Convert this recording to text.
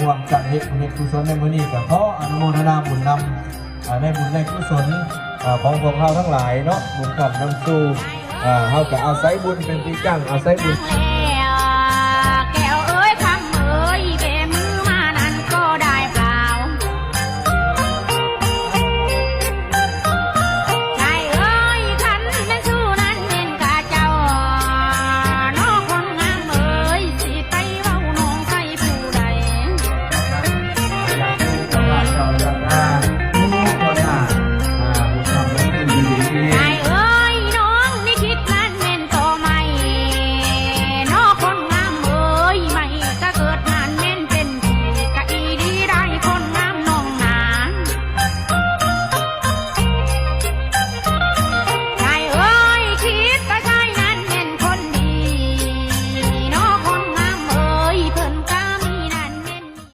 ຮ່ວມກັນເຮັດບຸນເຮັດກຸສົນໃນມື້ນີ້ ກໍຂໍອະນຸໂມທະນາບຸນນຳ ອ່າ ໃນບຸນໃນກຸສົນ ອ່າ ຂອງພວກເຮົາທັງຫຼາຍເນາະ ບຸນຄ້ຳນຳສູ່ ອ່າ ເຮົາກໍອາໄສບຸນເປັນທີ່ຕັ້ງ ອາໄສບຸນ